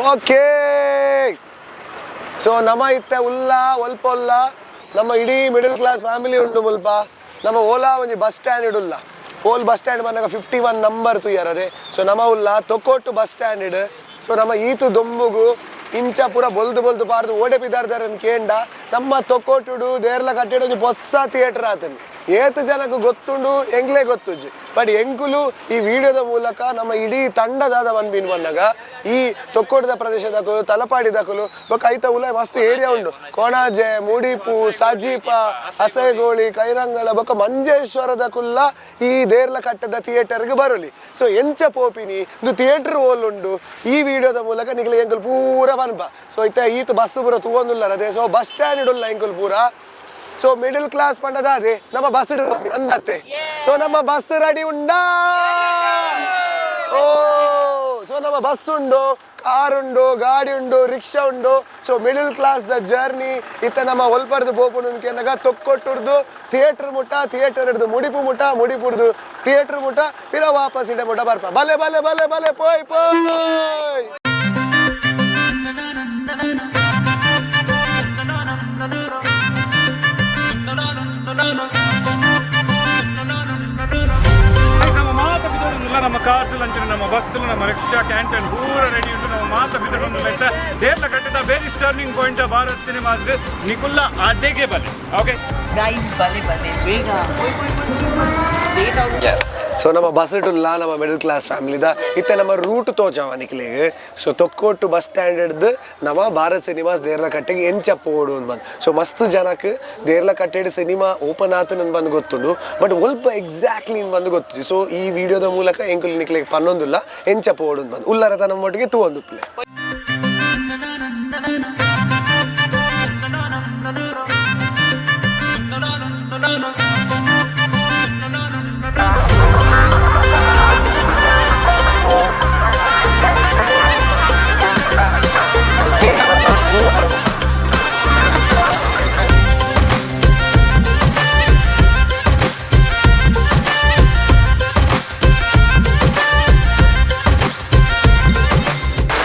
Okay, ಸೊ ನಮ ಇತ್ತೆ ಉಲ್ಲ ಒಲ್ಪ ಉಲ್ಲ. ನಮ್ಮ ಇಡೀ ಮಿಡಲ್ ಕ್ಲಾಸ್ ಫ್ಯಾಮಿಲಿ ಉಂಡು ಮುಲ್ಪ. ನಮ್ಮ ಓಲಾ ಒಂಜಿ ಬಸ್ ಸ್ಟ್ಯಾಂಡ್ ಇಡುಲ್ಲ. ಓಲ್ ಬಸ್ ಸ್ಟ್ಯಾಂಡ್ ಬಂದಾಗ 51 ನಂಬರ್ ತುಯ್ಯರದೆ. ಸೊ ನಮ ಉಲ್ಲ ತೊಕ್ಕೊಟ್ಟು ಬಸ್ ಸ್ಟ್ಯಾಂಡ್ ಇಡು. ಸೊ ನಮ್ಮ ಈತು ದೊಂಬುಗು ಇಂಚ ಪೂರ ಬೊಲ್ದು ಬೊಲ್ದು ಪಾರ್ದು ಓಡೆ ಪಿದಾರ್ದಾರ ಕೇಂಡ. ನಮ್ಮ ತೊಕ್ಕೊಟ್ಟುಡು ದೇರ್ಲ ಕಟ್ಟಿಡು ಒಂಜಿ ಪೊಸ ಥಿಯೇಟರ್ ಆತನು. ಏತ್ ಜನಕ್ಕೆ ಗೊತ್ತುಂಡು ಎಂಗ್ಲೇ ಗೊತ್ತುಜ್ಜಿ. ಬಟ್ ಎಂಕುಲು ಈ ವಿಡಿಯೋದ ಮೂಲಕ ನಮ್ಮ ಇಡೀ ತಂಡದಾದ ಬನ್ಬಿನ್ ಬಂದಾಗ ಈ ತೊಕ್ಕೊಟ್ಟದ ಪ್ರದೇಶದಕಲು, ತಲಪಾಡಿದಕಲು, ಬೊಕ್ಕ ಐತ ಉಲ ಮಸ್ತ್ ಏರಿಯಾ ಉಂಡು. ಕೊಣಾಜೆ, ಮುಡಿಪು, ಸಜೀಪ, ಅಸೆಗೋಳಿ, ಕೈರಂಗಳ ಬೊಕ್ಕ ಮಂಜೇಶ್ವರದ ಕುಲ್ಲ ಈ ದೇರ್ಲ ಕಟ್ಟದ ಥಿಯೇಟರ್ಗೆ ಬರಲಿ. ಸೊ ಎಂಚ ಪೋಪಿನಿ, ಇದು ಥಿಯೇಟರ್ ಓಲ್ ಉಂಡು, ಈ ವಿಡಿಯೋದ ಮೂಲಕ ನಿಕ್ಲೆ ಎಂಕುಲು ಪೂರ ಪನ್ಪ. ಸೊ ಇತ್ತೆ ಈತ ಬಸ್ ಪೂರ ತೂವೊಂದುಲ್ಲರ ಅದೇ. ಸೊ ಬಸ್ ಸ್ಟ್ಯಾಂಡ್ ಇಡುಲ್ಲ ಎಂಕುಲು ಪೂರ. ಸೊ ಮಿಡಲ್ ಕ್ಲಾಸ್ ಪಂಡದ ಅದೇ ನಮ್ಮ ಬಸ್ ಅಂದತ್ತೆ. ಸೊ ನಮ್ಮ ಬಸ್ ರೆಡಿ ಉಂಡಾ? ಓ, ಸೊ ನಮ್ಮ ಬಸ್ ಉಂಡು, ಕಾರ್ ಉಂಡು, ಗಾಡಿ ಉಂಡು, ರಿಕ್ಷಾ ಉಂಡು. So middle class the journey ಇತ್ತ ನಮ್ಮ ಒಲ್ಪರ್ದು ಪೋಪುಂಡು ಕೇನಗ ತೊಕ್ಕೊಟ್ಟುರ್ದು ಥಿಯೇಟರ್ ಮುಟ್ಟ, ಥಿಯೇಟರ್ ಹಿಡ್ದು ಮುಡಿಪು ಮುಟ್ಟ, ಮುಡಿಪುಡ್ದು ಥಿಯೇಟರ್ ಮುಟ್ಟ, ಪಿರ ವಾಪಸ್ ಇಡೆ ಮುಟ್ಟ ಬರ್ಪ. ಬಲೆ ಬಲೆ ಬಲೆ ಬಲೆ, ಪೋಯ್ ಪೋಯ್. ನಮ್ಮ ಮಾತ ಬಿದ್ದೋಡುಲ್ಲ. ನಮ್ಮ ಕಾರ್ಸ್ ಅಂಚಿನ ನಮ್ಮ ಬಸ್, ನಮ್ಮ ರಿಕ್ಷಾ, ಕ್ಯಾಂಟೀನ್ ಪೂರ ರೆಡಿ ಉಂಟು. ನಮ್ಮ ಮಾತ ಬಿದ್ದೋಡುಲ್ಲ. ದೇರ್ಲ ಕಟ್ಟಿದ very turning point Bharat Cinemas. ನಿಕುಲ್ಲ ಅದೇಗೆ ಬಲೆ. ಓಕೆ. ಗೈಸ್, ಬಲೆ ಬಲೆ, ಬೇಗ ಲೇಟ್ ಆಗುತ್ತೆ. ಸೊ ನಮ್ಮ ಬಸ್ ಇಡುಲ್ಲ ನಮ್ಮ ಮಿಡಲ್ ಕ್ಲಾಸ್ ಫ್ಯಾಮಿಲಿದ. ಇತ್ತೆ ನಮ್ಮ ರೂಟ್ ತೋಜಾವ ನಿಕ್ಲೆಗ್. ಸೊ ತೊಕ್ಕೊಟ್ಟು ಬಸ್ ಸ್ಟ್ಯಾಂಡ್ ಹಿಡ್ದು ನಮ್ಮ ಭಾರತ್ ಸಿನಿಮಾಸ್ ದೇರ್ಲ ಕಟ್ಟೆಗೆ ಎಂಚ ಪೋಡು ಅಂತ ಬಂದು. ಸೊ ಮಸ್ತ್ ಜನಕ್ಕೆ ದೇರ್ಲ ಕಟ್ಟೆಡ್ ಸಿನಿಮಾ ಓಪನ್ ಆತನ ಬಂದು ಗೊತ್ತುಂಡು, ಬಟ್ ಒಲ್ಪ ಎಕ್ಸಾಕ್ಟ್ಲಿ ಬಂದು ಗೊತ್ತು. ಸೊ ಈ ವಿಡಿಯೋದ ಮೂಲಕ ಎಂಕುಲು ನಿಕ್ಲೆಗ್ ಪನ್ನೊಂದುಲ್ಲ ಎಂಚ ಪೋಡು ಅಂತ ಬಂದು. ಉಲ್ಲರ ನಮ್ಮ ಒಟ್ಟಿಗೆ ತೂವೊಂದುಪ್ಲೆ.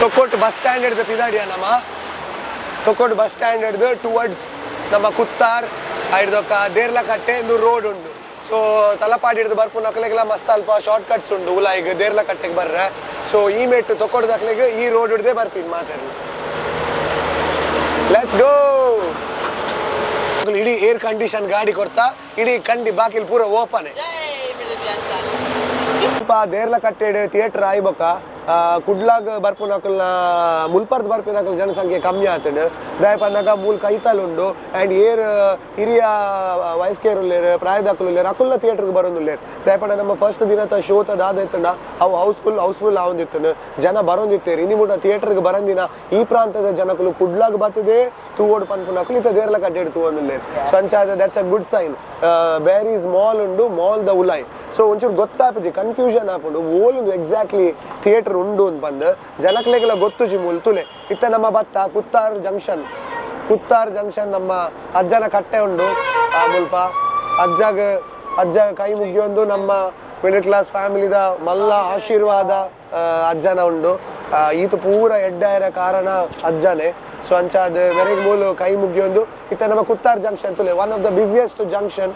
ತೊಕ್ಕೊಟ್ಟು ಬಸ್ ಸ್ಟ್ಯಾಂಡ್ ಹಿಡ್ದು ಪಿದಾಡಿಯ ನಮ್ಮ. ತೊಕ್ಕೊಟ್ಟು ಬಸ್ ಸ್ಟ್ಯಾಂಡ್ ಹಿಡ್ದು ಟುವರ್ಡ್ಸ್ ನಮ್ಮ ಕುತ್ತಾರ್ ಹಿಡ್ದೊಕ್ಕ ದೇರ್ಲಕಟ್ಟೆ ಒಂದು ರೋಡ್ ಉಂಡು. ಸೊ ತಲಪಾಡಿ ಹಿಡ್ದು ಬರ್ಪುನಕ್ಲೆಗೆಲ್ಲ ಮಸ್ತ್ ಅಲ್ಪ ಶಾರ್ಟ್ ಕಟ್ಸ್ ಉಂಡು ಉಲಾಯಿಗ್ ದೇರ್ಲಕಟ್ಟೆಗೆ ಬರ್ರೆ. ಸೊ ಈ ಮೆಟ್ಟು ತೊಕ್ಕೊಡ್ದಕ್ಲೆಗ್ ಈ ರೋಡ್ ಹಿಡ್ದೇ ಬರ್ಪಿನ್ ಮಾತಾಡಿ. Let's go. ಇಡೀ ಏರ್ ಕಂಡೀಷನ್ ಗಾಡಿ ಕೊಡ್ತಾ, ಇಡೀ ಕಂಡಿ ಬಾಕಿಲ್ ಪೂರ ಓಪನ್. ಜೈ ಮಿಡಲ್ ಕ್ಲಾಸ್. ಸ್ವಲ್ಪ ದೇರ್ಲಕಟ್ಟೆಡ್ ಥಿಯೇಟರ್ ಆಯ್ಬೊಕ್ಕ ಕುಡ್ಲಾಗ್ ಬರ್ಪುನಕಲ್ನ, ಮುಲ್ಪರ್ದ್ ಬರ್ಪಿನಕಲ್ ಜನಸಂಖ್ಯೆ ಕಮ್ಮಿ ಆತಂಡು. ದಾಯಪನ್ನಗ ಮೂಲ್ ಕೈತಲ್ ಉಂಡು. ಆ್ಯಂಡ್ ಏರ್ ಹಿರಿಯ ವಯಸ್ಕೇರ್ ಉಲ್ಲೇರು, ಪ್ರಾಯದಕುಲು ಉಲ್ಲೇರು, ಅಕುಲ್ನ ಥಿಯೇಟರ್ಗೆ ಬರೋದುಲ್ಲೇರು. ದಾಯಪಂಡ ನಮ್ಮ ಫಸ್ಟ್ ದಿನದ ಶೋತ ದಾದ ಇತ್ತಂಡ ಅವು ಹೌಸ್ಫುಲ್ ಹೌಸ್ಫುಲ್ ಆವೊಂದಿತ್ತನು, ಜನ ಬರೋಂದಿತ್ತೇರು. ಇನಿ ಮುಟ ಥಿಯೇಟರ್ಗೆ ಬರಂದಿನ ಈ ಪ್ರಾಂತದ ಜನಕುಲು ಕುಡ್ಲಾಗ್ ಬತ್ತದೆ ತೂವೋಡು ಪನ್ಪುನಕುಲು ಇತ್ತ ದೇರ್ಲ ಕಟ್ಟೆಡ್ ತೂವೊಂದುಲ್ಲೇರು. ಸೊ ಅಂಚಾದ that's a good sign. Bearys mall ಉಂಡು, ಮಾಲ್ ದ ಉಲಾಯ್. ಸೊ ಒಂಚೂರು ಗೊತ್ತಾಪುಜಿ, ಕನ್ಫ್ಯೂಷನ್ ಆಪುಂಡು ಓಲುಂದು ಎಕ್ಸಾಕ್ಟ್ಲಿ ಥಿಯೇಟರ್ ಉಂಡು ಅಂತ ಬಂದು. ಜನಕ್ಲೆಗೆಲ್ಲ ಗೊತ್ತುಜಿ ಮೂಲು ತುಲೆ. ಇತ್ತ ನಮ್ಮ ಬತ್ತ ಕುತ್ತಾರ್ ಜಂಕ್ಷನ್. ಕುತ್ತಾರ್ ಜಂಕ್ಷನ್ ನಮ್ಮ ಅಜ್ಜನ ಕಟ್ಟೆ ಉಂಡು. ಆ ಮುಲ್ಪ ಅಜ್ಜಗ ಅಜ್ಜ ಕೈ ಮುಗಿಯೊಂದು ನಮ್ಮ ಮಿಡಲ್ ಕ್ಲಾಸ್ ಫ್ಯಾಮಿಲಿದ ಮಲ್ಲ ಆಶೀರ್ವಾದ ಅಜ್ಜನ ಉಂಡು. ಈತ ಪೂರ ಎಡ್ಡಾಯರ ಕಾರಣ ಅಜ್ಜನೇ. ಸೊ ಅಂಚಾದ ವೆರೆಗ್ ಮೂಲು ಕೈ ಮುಗಿಯೊಂದು ಇತ್ತ ನಮ್ಮ ಕುತ್ತಾರ್ ಜಂಕ್ಷನ್ ತುಲೆ, one of the busiest junction.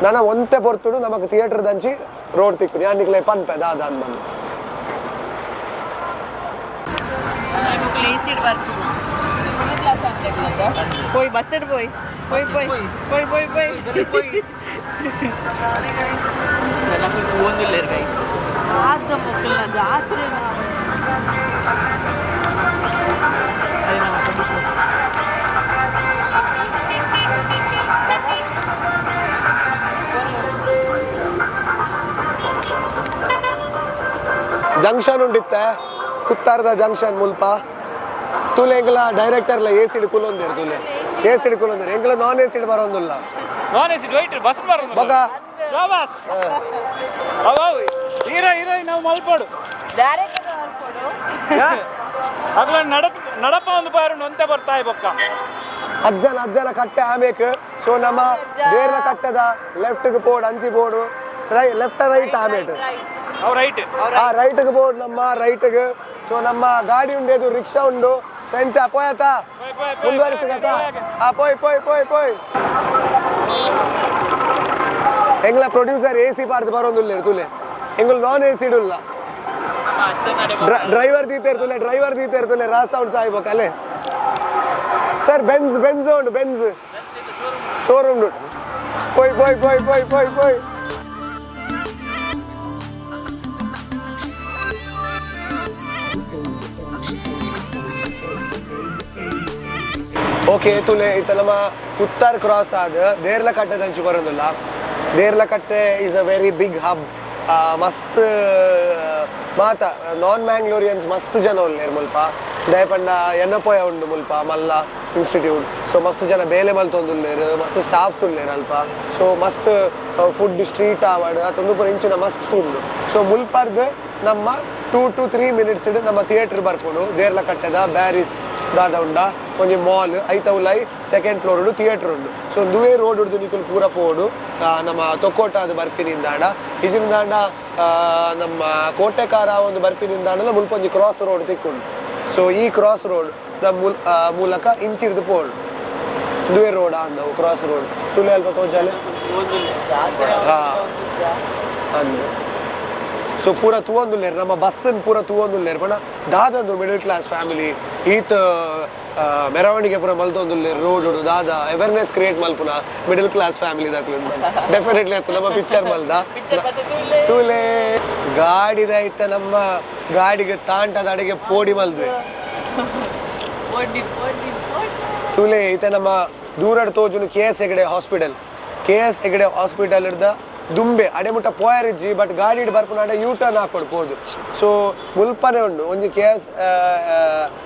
ನನ ಒಂತೆ ಪೊರ್ತುಡು ನಮಕ್ ಥಿಯೇಟರ್ ದಂಚಿ ರೋಡ್ ತಿಕ್ಕು. ಯಾನ್ ನಿಕ್ಲೆ ಪನ್ಪೆ ದಾದ ಅಂದ್ ಬಂದು. ಎ ಬರ್ಪುನ ಮಿಡಲ್ ಕ್ಲಾಸ್ ಫ್ಯಾಮಿಲಿ. ಪೋಯ್ ಬಸ್ ಪೋಯ್ ಪೋಯ್ ಪೋಯ್ ಪೋಯ್ ಪೋಯ್ ಪೋಯ್. ತೂವೊಂದುಲ್ಲೆರ್ ಗೈಸ್ ಆದ ಮೊಕ್ಕಲ್ನ ಜಾತ್ರೆ. ಅದೇ ನಮ್ಮ ಪ್ರೊಡ್ಯೂಸರ್. ಜಂಕ್ಷನ್ ಉಂಡಿತ್ತೆ, ಕುತ್ತಾರದ ಜಂಕ್ಷನ್ ಮುಲ್ಪ. ತೂಲೆ, ಎಂಕಲ ಡೈರೆಕ್ಟರ್ಲ ಎ ಸಿಡ್ ಕುಲೊಂದೇರು. ತೂಲೆ, ಎ ಸಿಡ್ ಕುಲೊಂದೇರು. ಎಂಕಲ ನಾನ್ ಎ ಸಿಡ್ ಬರೋಂದುಲ್ಲ. ನಾನ್ ಎಸಿ ವೈಟ್ ಬಸ್ ಬರೋದು. ಬೊಕ ಶಾಬಾಸ್. ಅವ್ ಹೀರೋ ಹೀರೋಯಿನ್ ನಾವು ಮಲ್ಪೋಡು. ಡೈರೆಕ್ಟರ್ ಮಲ್ಪೊಡು. ಅಗ್ಲ ನಡಪ ನಡಪ ಒಂದು ಬಾರು ಒಂತೆ ಬರ್ತಾಯಿ ಬೊಕ್ಕ. ಅಜ್ಜನ ಅಜ್ಜನ ಕಟ್ಟೆ ಆಮೇಕ್. ಸೊ ನಮ್ಮ ದೇರ್ಲ ಕಟ್ಟದ ಲೆಫ್ಟ್ ಗೆ ಪೋಡು, ಅಂಚಿ ಪೋಡು, ರೈ ಲೆಫ್ಟ್ ರೈಟ್ ಆಮೇಟ್. ರೈಟ್. ಆ ರೈಟ್ಗೆ ಬೋರ್ಡ್ ನಮ್ಮ ರೈಟ್ಗೆ. ಸೊ ನಮ್ಮ ಗಾಡಿ ಉಂಡು, ಇದು ರಿಕ್ಷಾ ಉಂಡು. ಸೊ ಎಂಚ ಪೋಯತಾ ಮುಂದುವರಿಸಿಗತ್ತ? ಆ ಪೋಯ್ ಪೋಯ್ ಪೋಯ್ ಪೋಯ್. ಎಂಗ್ಲ ಪ್ರೊಡ್ಯೂಸರ್ ಎ ಸಿ ಪಾರ್ದು ಬರೋದಿಲ್ಲ ತುಲೆ, ಎಂಗುಲ್ ನಾನ್ ಎ ಸಿ ಇಲ್ಲ. ಡ್ರೈವರ್ ದೀತೇರ್ ತುಲೆ, ಡ್ರೈವರ್ ದೀತೇರ್ ತುಲೆ. ರಾ ಸೌಂಡ್ ಸಾಯ್ಬೇಕು ಅಲ್ಲೇ. ಸರ್, ಬೆನ್ಸ್ ಬೆನ್ಸ್ ಉಂಡು, ಬೆನ್ಸ್ ಶೋರೂಮ್. ಪೋಯ್ ಪೋಯ್ ಪೋಯ್ ಪೋಯ್ ಪೋಯ್ ಪೋಯ್. ಓಕೆ ತುಲೆ, ಇತ್ತ ನಮ್ಮ ಕುತ್ತಾರ್ ಕ್ರಾಸ್ ಆದ ದೇರ್ಲಕಟ್ಟೆ ದಂಚಿ ಬರೋದಿಲ್ಲ. Deralakatte is a very big hub. ಮಸ್ತ್ ಮಾತ ನಾನ್ ಮ್ಯಾಂಗ್ಳೂರಿಯನ್ಸ್ ಮಸ್ತ್ ಜನ ಉಲ್ಲೇರ್ ಮುಲ್ಪ. ದಯಪಂಡ ಎನ್ನಪೋಯ ಉಂಡು ಮುಲ್ಪ ಮಲ್ಲ ಇನ್ಸ್ಟಿಟ್ಯೂಟ್. ಸೊ ಮಸ್ತ್ ಜನ ಬೇಲೆ ಮಲ್ತೊಂದುಲ್ಲೇರು, ಮಸ್ತ್ ಸ್ಟಾಫ್ಸ್ ಉಲ್ಲೇರು ಅಲ್ಪ. ಸೊ ಮಸ್ತ್ ಫುಡ್ ಸ್ಟ್ರೀಟ್ ಆವಡ್ ಅತ್ತೊಂದು ಪೂರ ಇಂಚಿನ ಮಸ್ತ್ ಉಂಡು. ಸೊ ಮುಲ್ಪರ್ದ್ ನಮ್ಮ 2 ಟು 3 ಮಿನಿಟ್ಸ್ ನಮ್ಮ ಥಿಯೇಟರ್ ಬರ್ಪುಂಡು. ದೇರ್ಲಕಟ್ಟೆದ ಬ್ಯಾರಿಸ್ ದಾದ ಉಂಡ ಒಂಜಿ ಮಾಲ್, ಐತ ಉಲಾಯಿ ಸೆಕೆಂಡ್ ಫ್ಲೋರ್ ಉಂಡು, ಥಿಯೇಟರ್ ಉಂಡು. ಸೊ ಒಂದುವೇ ರೋಡ್ ಉಡ್ದು ನಿಕುಲು ಪೂರ ಪೋಡು. ನಮ್ಮ ತೊಕ್ಕೋಟ ಅದು ಬರ್ಪಿನಿಂದಾಂಡ, ಇಜಿನಿಂದಾಂಡ ನಮ್ಮ ಕೋಟೆಕಾರ ಒಂದು ಬರ್ಪಿನಿಂದಾಂಡ ಮುಲ್ಪ ಒಂಜಿ ಕ್ರಾಸ್ ರೋಡ್ ತಿಕ್ಕುಂಡು. ಸೊ ಈ ಕ್ರಾಸ್ ರೋಡ್ ದ ಮೂಲಕ ಇಂಚಿಡ್ದು ಪೋಡು. ಒಂದುವೇ ರೋಡ್ ಅಂದವು ಕ್ರಾಸ್ ರೋಡ್. ತುಲೆ ಅಲ್ಪ ತೋಜಾಲೆ. ಹಾ, ಅಂದು ಸೊ ಪೂರ ತೂವೊಂದುಲ್ಲೇರು, ನಮ್ಮ ಬಸ್ಸನ್ನು ಪೂರ ತೂವೊಂದುಲ್ಲೇರು. ಪಂಡ ದಾದಂದು ಮಿಡಲ್ ಕ್ಲಾಸ್ ಫ್ಯಾಮಿಲಿ ಈತ್ ಮೆರವಣಿಗೆ ಪೂರ ಮಲ್ತೊಂದುಲ್ಲೇರು ರೋಡ್. ದಾದ ಅವೇರ್ನೆಸ್ ಕ್ರಿಯೇಟ್ ಮಲ್ಪುನ ಮಿಡಲ್ ಕ್ಲಾಸ್ ಫ್ಯಾಮಿಲಿ ದಾಕ್ಲು? ಡೆಫಿನೆಟ್ಲಿ ಅತ್ತು ನಮ್ಮ ಪಿಕ್ಚರ್ ಮಲ್ದ. ಪಿಕ್ಚರ್ ಬತ್ತೆ ತೂಲೆ. ತೂಲೆ, ಗಾಡಿದ ಐತ ನಮ್ಮ ಗಾಡಿಗೆ ತಾಂಟದ ಅಡಿಗೆ ಪೋಡಿ ಮಲ್ದ್ವೆ. ಪೋಡಿ ಪೋಡಿ ಪೋಡಿ. ತೂಲೆ, ಈತ ನಮ್ಮ ದೂರಡ್ ತೋಜುನು K S Hegde hospital. K S Hegde hospital ಹಿಡ್ದ ದುಂಬೆ ಅಡೆಮುಟ್ಟ ಪೋಯರಿಜ್ಜಿ, ಬಟ್ ಗಾಡಿಡ್ ಬರ್ಪುನಾಡ ಯೂ ಟರ್ನ್ ಹಾಕೊಡು ಪೋದು. ಸೊ ಮುಲ್ಪನೆ ಉಂಡು ಒಂಜಿ ಕೆ ಎಸ್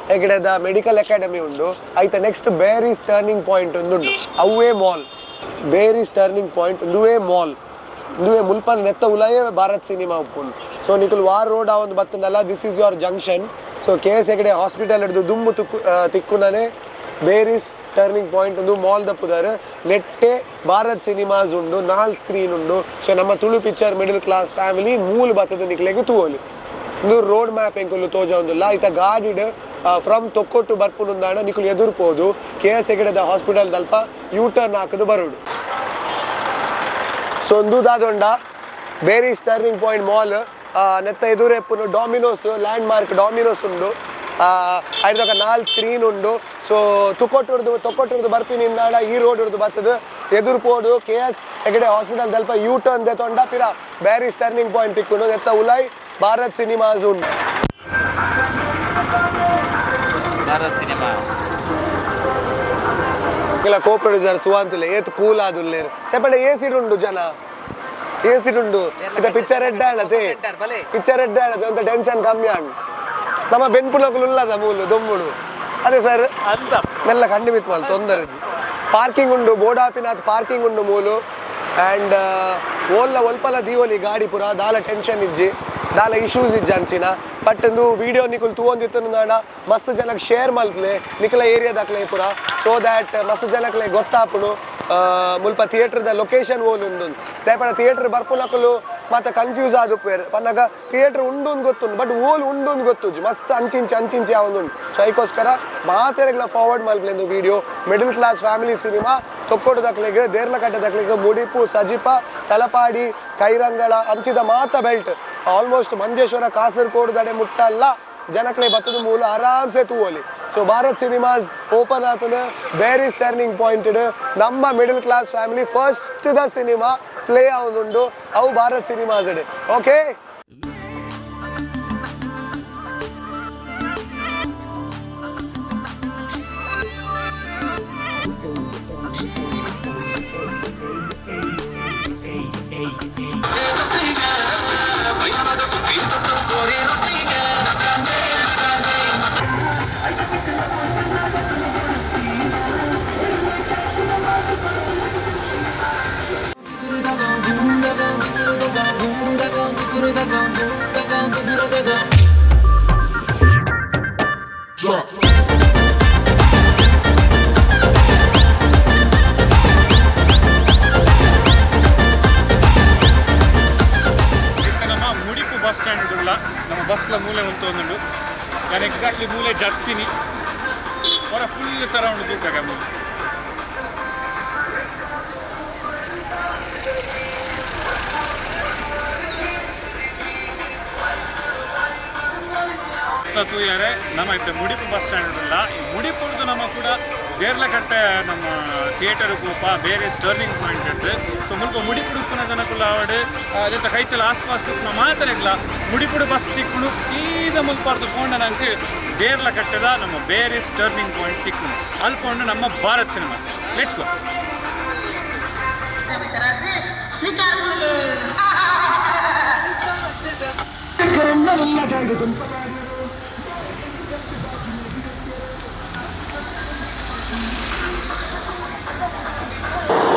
ಹೆಗಡೆದ ಮೆಡಿಕಲ್ ಅಕಾಡೆಮಿ ಉಂಡು. ಐತ ನೆಕ್ಸ್ಟ್ ಬೇರೀಸ್ ಟರ್ನಿಂಗ್ ಪಾಯಿಂಟ್ ಒಂದುಂಡು, ಅವೇ ಮಾಲ್. ಬೇರೀಸ್ ಟರ್ನಿಂಗ್ ಪಾಯಿಂಟ್ ಉಂದುವೇ ಮಾಲ್, ಉಂದುವೇ ಮುಲ್ಪನ ನೆತ್ತ ಉಲಾಯೇ ಭಾರತ್ ಸಿನಿಮಾ ಉಪ್ಪುಂಡು. ಸೊ ನಿಕುಲು ವಾರ್ ರೋಡ್ ಆ ಒಂದು ಬತ್ತುಂಡಲ್ಲ, this is your junction. So K S Hegde hospital ಹಿಡ್ದು ದುಂಬು ತುಕ್ಕು ತಿಕ್ಕುನನೆ ಬೇರಿಸ್ ಟರ್ನಿಂಗ್ ಪಾಯಿಂಟ್ ಒಂದು ಮಾಲ್ ದಪ್ಪುದಾರ್. ನೆಟ್ಟೆ ಭಾರತ್ ಸಿನಿಮಾಸ್ ಉಂಡು, ನಾಲ್ ಸ್ಕ್ರೀನ್ ಉಂಡು. ಸೊ ನಮ್ಮ Tulu picture middle class family ಮೂಲು ಬತ್ತದ ನಿಕ್ಲೆಗ್ ತೂವೊಲಿ. ಉಂದು ರೋಡ್ ಮ್ಯಾಪ್ ಎಂಕುಲು ತೋಜೊಂದುಲ್ಲ. ಇತ್ತ ಗಾಡಿಡ್ ಫ್ರಮ್ ತೊಕ್ಕೊಟ್ಟು ಬರ್ಪುನುಂದಾಂಡ ನಿಕುಲು ಎದುರು ಪೋದು ಕೆ ಎಸ್ ಹೆಗಡೆದ ಹಾಸ್ಪಿಟಲ್ ದಲ್ಪ ಯೂ ಟರ್ನ್ ಹಾಕದು ಬರೋಡು. ಸೊ ಒಂದು ದಾದೊಂಡ ಬೇರಿಸ್ ಟರ್ನಿಂಗ್ ಪಾಯಿಂಟ್ ಮಾಲ್. ನೆತ್ತ ಎದುರೆಪ್ಪುನು ಡಾಮಿನೋಸ್, ಲ್ಯಾಂಡ್ ಮಾರ್ಕ್ ಡಾಮಿನೋಸ್ ಉಂಡು. ಐದೊಕ ನಾಲ್ ಸ್ಕ್ರೀನ್ ಉಂಡು. ಸೊ ತುಕೊಟ್ಟುರ್ದು ತೊಕ್ಕೊಟ್ಟುರ್ದು ಬರ್ಪಿನಿಂದಾಡ ಈ ರೋಡ್ ಉರ್ದು ಬತ್ತದು ಎದುರು ಪೋಡು, ಕೆ ಎಸ್ ಹೆಗಡೆ ಹಾಸ್ಪಿಟಲ್ ದಲ್ಪ ಯೂ ಟರ್ನ್ ದೆತೊಂಡ ಪಿರ ಬ್ಯಾರಿಸ್ ಟರ್ನಿಂಗ್ ಪಾಯಿಂಟ್ ತಿಕ್ಕುಂಡು. ನೆತ್ತ ಉಲಾಯ್ ಭಾರತ್ ಸಿನಿಮಾಸ್ ಉಂಡು. ಭಾರತ್ ಸಿನಿಮಾ. ಇಲ್ಲ, ಕೋ ಪ್ರೊಡ್ಯೂಸರ್ ಸುವಂತುಲೆ ಏತ್ ಕೂಲ್ ಆದುಲ್ಲೇರು. ಪಂಡ ಎ ಸಿಡ್ ಉಂಡು, ಜನ ಎ ಸಿಡ್ ಉಂಡು. ಇತ್ತ ಪಿಕ್ಚರ್ ಎಡ್ಡ ಆಣತೆ, ಪಿಕ್ಚರ್ ಎಡ್ಡ ಆಣತೆ ಅಂತ ಟೆನ್ಷನ್ ಕಮ್ಮಿ ಆಂಡ್. ನಮ್ಮ ಬೆನ್ಪುನಕುಲು ಉಲ್ಲದ ಮೂಲು ದೊಮ್ಮುಡು. ಅದೇ ಸರ್. ಅಂತ. ಮೆಲ್ಲ ಕಂಡು ಮಿತ್ ಮಲ್ ತೊಂದರೆ. ಪಾರ್ಕಿಂಗ್ ಉಂಡು, ಬೋಡಾಪಿನಾಥ್ ಪಾರ್ಕಿಂಗ್ ಉಂಡು ಮೂಲು. ಆ್ಯಂಡ್ ಓಲ್ಲ ಒಲ್ಪಲ ದೀವೊಲಿ ಗಾಡಿ ಪೂರ, ದಾಲ ಟೆನ್ಷನ್ ಇಜ್ಜಿ, ದಾಲ ಇಶ್ಯೂಸ್ ಇಜ್ಜಿ ಅಂಚಿನ. ಬಟ್ ಒಂದು ವಿಡಿಯೋ ನಿಕುಲ್ ತೂವೊಂದಿತ್ತು ನಾಡ ಮಸ್ತ್ ಜನಕ್ಕೆ ಶೇರ್ ಮಲ್ಪ್ಲೆ ನಿಕಲ ಏರಿಯಾದಾಕ್ಲೆ ಪೂರ, ಸೊ that ಮಸ್ತ್ ಜನಕ್ಲೆ ಗೊತ್ತಾಪುಡು ಮುಲ್ಪ ಥಿಯೇಟರ್ದ ಲೊಕೇಶನ್ ಓಲು ಉಂಡು. ದಯಪಡ ಥಿಯೇಟರ್ ಬರ್ಪುನಕುಲು ಮತ್ತೆ ಕನ್ಫ್ಯೂಸ್ ಆದುಪ್ಪೇರು. ಪನ್ನಗ ಥಿಯೇಟರ್ ಉಂಡು ಅಂದ್ ಗೊತ್ತುಂಡು, ಬಟ್ ಓಲು ಉಂಡು ಅಂದ್ ಗೊತ್ತುಜ್ಜಿ. ಮಸ್ತ್ ಅಂಚಿಂಚಿ ಅಂಚಿಂಚಿ ಯಾವೊಂದುಂಡು. ಸೊ ಐಕೋಸ್ಕರ ಮಾತೆರೆಗ್ಲ ಫಾರ್ವರ್ಡ್ ಮಲ್ಪ್ಲೆಂದು video. Middle class family cinema Thokkottu ದಕ್ಲೆಗ್, ದೇರ್ಲಕಟ್ಟೆ ದಕ್ಲೆಗ್, ಮುಡಿಪು, ಸಜಿಪ, ತಲಪಾಡಿ, ಕೈರಂಗಳ ಅಂಚಿದ ಮಾತ ಬೆಲ್ಟ್, ಆಲ್ಮೋಸ್ಟ್ ಮಂಜೇಶ್ವರ, ಕಾಸರಕೋಡು ದಡೆ ಮುಟ್ಟಲ್ಲ ಜನಕ್ಲೆ ಬತ್ತದ ಮೂಲ ಆರಾಮ್ಸೆ ತೂವೊಲಿ. ಸೊ ಭಾರತ್ ಸಿನಿಮಾಸ್ ಓಪನ್ ಆತದ ಬೇರಿಸ್ ಟರ್ನಿಂಗ್ ಪಾಯಿಂಟ್. ನಮ್ಮ middle class family first the cinema play ಆವೊಂದುಂಡು, ಅವು ಭಾರತ್ ಸಿನಿಮಾಸ್. ಓಕೆ. ಇತ್ತೆ ನಮ್ಮ ಮುಡಿಪು. Bus stand ಉಲ್ಲ. ನಮ್ಮ ಬಸ್ಲ ಮೂಲೆ ಉಂಟು. ನಾನು ಎಕ್ಸಾಕ್ಟ್ಲಿ ಮೂಲೆ ಜತ್ತಿನಿ ಹೊರ ಫುಲ್ ಸರೌಂಡ್ ತೂಕಾಗ ಮೂಲೆ. ತೂಯರೆ ನಮ್ಮ ಇತ್ತೆ ಮುಡಿಪು ಬಸ್ ಸ್ಟ್ಯಾಂಡ್ ಉಲ್ಲ. ಈ ಮುಡಿಪುರ್ದು ನಮ್ಮ ಕೂಡ ದೇರ್ಲಕಟ್ಟೆ ನಮ್ಮ ಥಿಯೇಟರ್ ಪೋಪ ಬೇರೆ ಟರ್ನಿಂಗ್ ಪಾಯಿಂಟ್ ಇರ್ತದೆ. ಸೊ ಮುಲ್ಪ ಮುಡಿಪುಡು ಉಪ್ಪುನ ಜನಕುಲ ಆವಡ್, ಅದೇತ ಕೈತಲ ಆಸ್ಪಾಸ್ ಉಪ್ಪುನ ಮಾತ್ರ ಮುಡಿಪುಡು ಬಸ್ ತಿಕ್ಕುನು ಸೀದಾ ಮುಲ್ಪಾರ್ದು ಪೋಂಡ ನಂಗೆ ದೇರ್ಲಕಟ್ಟೆದ ನಮ್ಮ ಬೇರೆ ಟರ್ನಿಂಗ್ ಪಾಯಿಂಟ್ ತಿಕ್ಕುನು. ಅಲ್ಪ ಉಂಡು ನಮ್ಮ ಭಾರತ್ cinemas. Let's go.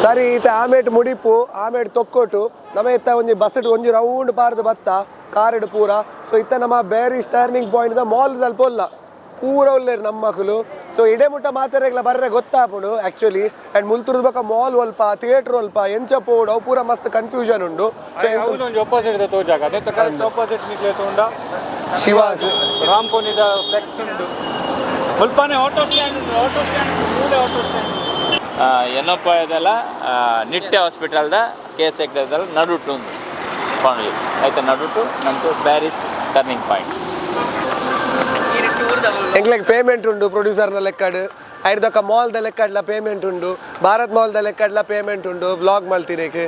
ಸರಿ, ಈತ ಆಮೇಟ್ ಮುಡಿಪು ಆಮೇಟ್ ತೊಕ್ಕೊಟು ನಮ್ಮ ಇತ್ತ ಒಂಜಿ ಬಸ್ ಒಂಜಿ ರೌಂಡ್ ಪಾರ್ದು ಬತ್ತ ಕಾರಿಡ್ ಪೂರ. ಸೊ ಇತ್ತ ನಮ್ಮ Bearys turning point the mall ದಲ್ಪ ಉಲ್ಲ ಪೂರ ಉಲ್ಲೇರು ನಮ್ಮ ಮಕ್ಕಳು. ಸೊ ಇಡೆ ಮುಟ್ಟ ಮಾತಾಡಗ್ಲ ಬರ್ರೆ ಗೊತ್ತಾಪುಂಡು ಆ್ಯಕ್ಚುಲಿ. ಆ್ಯಂಡ್ ಮುಲ್ತುರ್ದು ಬೊಕ ಮಾಲ್ ಒಲ್ಪ ಥಿಯೇಟರ್ ಒಲ್ಪ ಎಂಚ ಪೋಡು ಅವು ಪೂರ ಮಸ್ತ್ ಕನ್ಫ್ಯೂಷನ್ ಉಂಡು. ಸೊ ಒಂಜಿ ಅಪೋಸಿಟ್ ತೋಜಾಗ ಅದೇ ಕರೆಕ್ಟ್ ಅಪೋಸಿಟ್ ನಿಕ್ಲೆ ತೋಂಡ ಶಿವಾಸ್ ರಾಮ್ಪೋನಿದ ಫ್ಲೆಕ್ಸ್ ಉಂಡು. ಮುಲ್ಪಾನೆ ಆಟೋ ಸ್ಟ್ಯಾಂಡ್ ಉಂಡು, ಆಟೋ ಸ್ಟ್ಯಾಂಡ್ ಮೂಲೆ ಆಟೋ ಸ್ಟ್ಯಾಂಡ್. ಎನ್ನಪ್ಪ ಇದೆಲ್ಲ ನಿಟ್ಟೆ ಹಾಸ್ಪಿಟಲ್ದ ಕೆ ಎಸ್ ಎಗ್ದಲ್ಲ ನಡುಟು ಒಂದು ಪಾಂಡು ಆಯ್ತಾ, ನಡುಟು ನಂತು Bearys turning point. ಎಂಕ್ಲೆಗ್ payment ಉಂಡು ಪ್ರೊಡ್ಯೂಸರ್ನ ಲೆಕ್ಕಡ್, ಐಡ್ದೊಕ್ಕ ಮಾಲ್ದ ಲೆಕ್ಕಡ್ಲ ಪೇಮೆಂಟ್ ಉಂಡು, ಭಾರತ್ ಮಾಲ್ದ ಲೆಕ್ಕಡ್ಲ ಪೇಮೆಂಟ್ ಉಂಡು. ವ್ಲಾಗ್ ಮಲ್ತಿರೇಕ್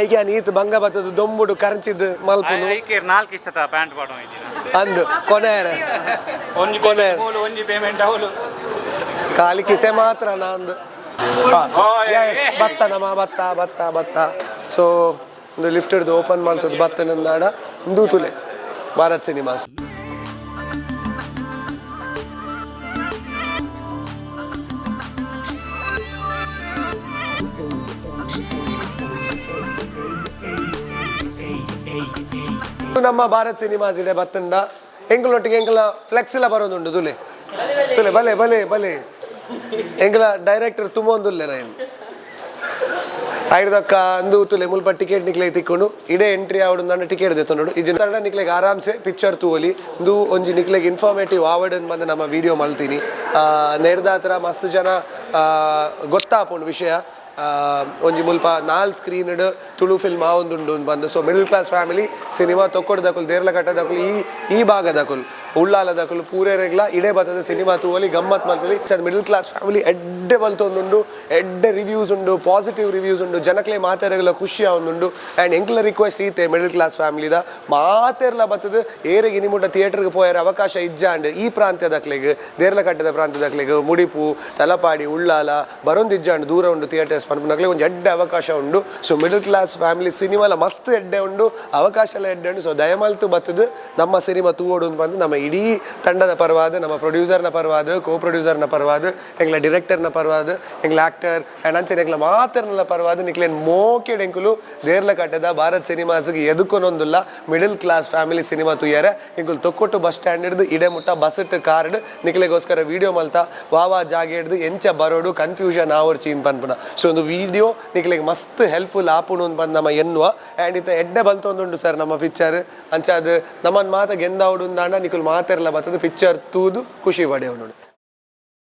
ಐಕೆ ನೀತ್ ಬಂಗ ಬತ್ತದ ದೊಂಬುಡು ಕರ್ಚಿದ್ ಮಲ್ಪುನು. ಐಕೇರ್ ನಾಲ್ಕು ಇಷ್ಟತ ಪ್ಯಾಂಟ್ ಪಾಡೋ ಇದ್ದೀರಾ ಅಂದು ಕೊನೆಯರೆ ಒಂಜಿ ಕೊನೆ. ಮೂಲು ಒಂಜಿ ಪೇಮೆಂಟ್ ಅವಳು ಖಾಲಿ ಕಿಸೆ ಮಾತ್ರ ನಂದು. ಎಸ್, ಬತ್ತ ನಮ್ಮ ಬತ್ತ ಬತ್ತ ಬತ್ತ. ಸೊ ಒಂದು ಲಿಫ್ಟ್ ಹಿಡ್ದು ಓಪನ್ ಮಾಡ್ತದೆ ಬತ್ತ ನಂದಾಡ ತುಲೆ ಭಾರತ್ ಸಿನಿಮಾಸ್. ನಮ್ಮ ಭಾರತ್ ಸಿನಿಮಾಸ್ ಇದೆ ಬತ್ತಂಡ ಎಂಕಲೊಟ್ಟಿಗೆ ಎಂಕಲ ಫ್ಲೆಕ್ಸ್ ಎಲ್ಲ ಬರೋದುಂಡು. ತುಲೆ ತುಲೆ ಬಲೆ ಬಲೆ ಬಲೆ ಎಂಕಲ ಡೈರೆಕ್ಟರ್ ತುಂಬೊಂದುಲ್ಲೆ ರೈಲ್ ಐಡ್ದಕ್ಕ ಅಂದು ತುಲೆ ಮುಲ್ಪ ಟಿಕೆಟ್ ನಿಕ್ಲೆ ತಿಕ್ಕೊಂಡು ಇಡೇ ಎಂಟ್ರಿ ಆವಡು ನನ್ನ ಟಿಕೆಟ್ ದೆತ್ತೊಂಡು ಇದು ನಿಕ್ಲೆಗ್ ಆರಾಮ್ಸೆ ಪಿಕ್ಚರ್ ತೂವಲಿ. ಇಂದು ಒಂಜಿ ನಿಕ್ಲೆಗ್ ಇನ್ಫಾರ್ಮೇಟಿವ್ ಆವಡ್ ಅಂತ ಬಂದು ನಮ್ಮ ವಿಡಿಯೋ ಮಲ್ತೀನಿ. ನೇರ್ದಾತ್ರ ಮಸ್ತ್ ಜನ ಗೊತ್ತಾಪುಂಡು ವಿಷಯ. ಒಂಜಿ ಮುಲ್ಪ ನಾಲ್ ಸ್ಕ್ರೀನ್ ತುಳು ಫಿಲ್ಮ್ ಆವೊಂದುಂಡು ಅಂತ ಬಂದು. So middle class family cinema ತೊಕ್ಕೊಡ್ದಕುಲು ದೇರ್ಲಕಟ್ಟದಕುಲು ಈ ಈ ಭಾಗದಕುಲು ಉಳ್ಳಾಲದಕುಲು ಪೂರೇರೆಗ್ಲ ಇಡೇ ಬತ್ತದ ಸಿನಿಮಾ ತೂವಲಿ ಗಮ್ಮತ್ ಮಲ್ಪಲಿ. Sir middle class family ಎಡ್ಡೆ ಬಲ್ತೊಂದುಂಡು, ಎಡ್ಡೆ ರಿವ್ಯೂಸ್ ಉಂಡು, ಪಾಸಿಟಿವ್ ರಿವ್ಯೂಸ್ ಉಂಡು, ಜನಕ್ಲೆ ಮಾತೆರೆಗ್ಲ ಖುಷಿ ಆವೊಂದುಂಡು. ಆ್ಯಂಡ್ ಎಂಕ್ಲ ರಿಕ್ವೆಸ್ಟ್ ಈತೆ ಮಿಡಲ್ ಕ್ಲಾಸ್ ಫ್ಯಾಮಿಲಿದ ಮಾತೆರ್ಲ ಬತ್ತದ ಏರೆಗ್ ಇನಿ ಮುಟ್ಟ ಥಿಯೇಟರ್ಗೆ ಪೋಯರ ಅವಕಾಶ ಇಜ್ಜಾಂಡ್ ಈ ಪ್ರಾಂತ್ಯದಕ್ಲೆಗ್ ದೇರ್ಲಕಟ್ಟದ ಪ್ರಾಂತ್ಯದಕ್ಲೆಗ್ ಮುಡಿಪು ತಲಪಾಡಿ ಉಳ್ಳಾಲ ಬರೊಂದು ಇಜ್ಜಾಂಡ್ ದೂರ ಉಂಡು ಥಿಯೇಟರ್ಸ್ ಪನ್ಪುನಕ್ಲೆ ಒಂಜಿ ಎಡ್ಡೆ ಅವಕಾಶ ಉಂಡು. So middle class family ಸಿನಿಮಾಲ ಮಸ್ತ್ ಎಡ್ಡೆ ಉಂಡು, ಅವಕಾಶ ಎಲ್ಲ ಎಡ್ಡೆ ಉಂಡು. ಸೊ ದಯಮಲ್ತು ಬತ್ತದ ನಮ್ಮ ಸಿನಿಮಾ ತೂವೋಡು ಅಂತ ಬಂದು ನಮ್ಮ ಇಡೀ ತಂಡದ ಪರವಾದ, ನಮ್ಮ ಪ್ರೊಡ್ಯೂಸರ್ನ ಪರವಾದ, ಕೋ ಪ್ರೊಡ್ಯೂಸರ್ನ ಪರವಾದ, ಎಂಗ್ಲ ಡಿರೆಕ್ಟರ್ನ ಪರವಾದ, ಎಂಗ್ಲ ಆಕ್ಟರ್ ಆ್ಯಂಡ್ ಅಂಚನೆ ಎಂಗ್ಲ ಮಾತರ್ನೆಲ್ಲ ಪರವಾದ ನಿಕ್ಲೇನ್ ಮೋಕೆಡ್ ಎಂಕುಲು ದೇರ್ಲಕಟ್ಟದ Bharat ಸಿನಿಮಾಸ್ಗೆ ಎದುಕೊನೊಂದುಲ್ಲ middle class family cinema ತೂಯರೆ ಎಂಕುಲು ತೊಕ್ಕೊಟ್ಟು ಬಸ್ ಸ್ಟ್ಯಾಂಡ್ ಹಿಡ್ದು ಇಡೆ ಮುಟ್ಟ ಬಸ್ ಇಟ್ಟು ಕಾರ್ ನಿಕ್ಲೆಗೋಸ್ಕರ ವಿಡಿಯೋ ಮಲ್ತ ವಾವಾ ಜಾಗ ಹಿಡ್ದು ಎಂಚ ಬರೋಡು ಕನ್ಫ್ಯೂಷನ್ ಆವರ್ಚಿ ಇನ್ ಪನ್ಪುನ. ಸೊ ಒಂದು ವಿಡಿಯೋ ನಿಕ್ಲೆಗ್ ಮಸ್ತ್ ಹೆಲ್ಪ್ಫುಲ್ ಆಪುಣು ಅಂತ ಬಂದು ನಮ್ಮ ಎನ್ನುವ. ಆ್ಯಂಡ್ ಇತ್ತ ಎಡ್ಡೆ ಬಲ್ತೊಂದುಂಡು ಸರ್ ನಮ್ಮ ಪಿಕ್ಚರ್ ಅಂಚ ಅದು ನಮ್ಮನ್ನು ಮಾತ ಗೆಂದಾವಡು ಅಂದಾಂಡ ನಿಕುಲು ಮಾತೆರ್ಲ ಬತ್ತದ ಪಿಕ್ಚರ್ ತೂದು ಖುಷಿ ಪಡೆಯೋನು.